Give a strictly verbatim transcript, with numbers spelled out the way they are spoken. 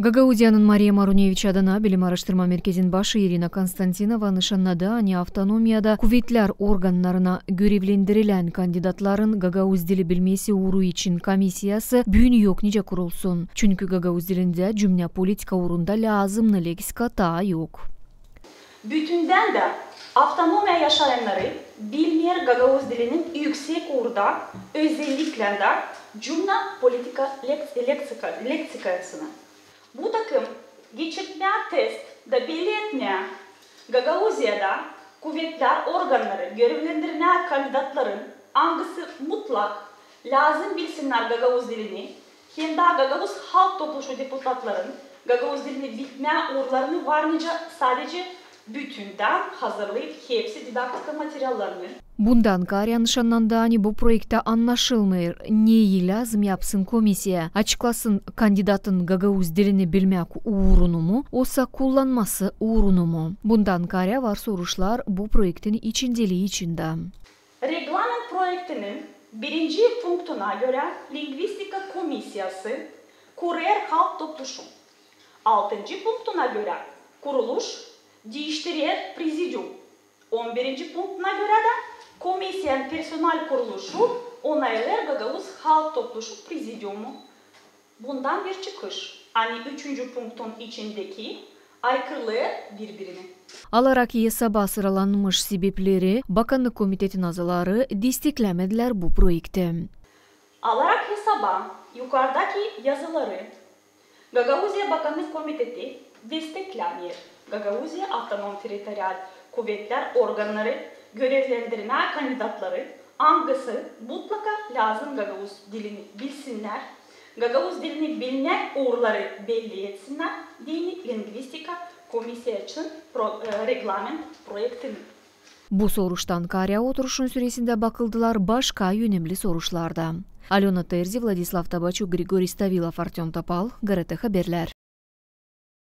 Gagauziyanın Mariya Maruneviç adına Bilim aaraştırma merkezin başı İrina Konstantinova nışannadı, ani avtonomiyada kuvetlär organnarına görevlendirilän kandidatların gagauz dili bilmesi uuru için komissiyası büün yok nicä kurulsun. Çünkü gagauz dilindä cümnä politika uurunda lääzımnı leksika taa yok. Bütündän dä avtonomiya yaşayannarı bilmeer gagauz dilinin üüksek uurda, özelliklän dä cümnä politika leks-, leksika, leksikasını. Bu takım geçirtmää test da belli etmää Gagauziyada kuvetlär organnarı görevlendirmää kandidatların, angısı mutlak lääzım bilsinnär gagauz dilini, hem dä gagauz halk topluşu deputatların gagauz dilini bilmää uurlarını var nicä sadece bütündän hazırlayıp hepsi didaktika materiallarını. Bundan kaarä nışannandı, ani bu proektä annaşılmêêr, neyi lääzım yapsın komissiya: açıklasın kandidatın gagauz dilini bilmäk uurunu mu, osa kullanması uurunu mu. Bundan kaarä var soruşlar bu proektin içindeliyi içindä. Reglament proektinin birinci punktuna görä lingvistika komissiyası kurêr halk topluşu. Altıncı punktuna görä kuruluş diiştirer prezidium. On birinci punktuna görä dä komissiyanın personal kuruluşu onaylêêr gagauz halk topluşu prezidiumu. Bundan bir çıkış, ani üçüncü punktun içindeki aykırılêr biri-birini. Alarak esaba sıralanmış sebepleri, bakannık komitetin azaları desteklämedilär bu proekti. Alarak esaba yukardaki yazıları, Gagauziya Bakannık komiteti desteklämeer Gagauziya avtonom territorial kuvetlär organnarı görevlendirmää kandidatları, angısı mutlaka lääzım gagauz dilini bilsinnär, gagauz dilini bilmää uurları belli etsinnär deyni lingvistika komissiyasının pro-, e, reglament proektini. Bu soruştan kaarä oturuşun süresindä bakıldılar başka önemli soruşlar da. Alöna Terzi, Vladislav Tabaçuk, Grigoriy Stavilov, Artёm Topal, GRT Haberlär.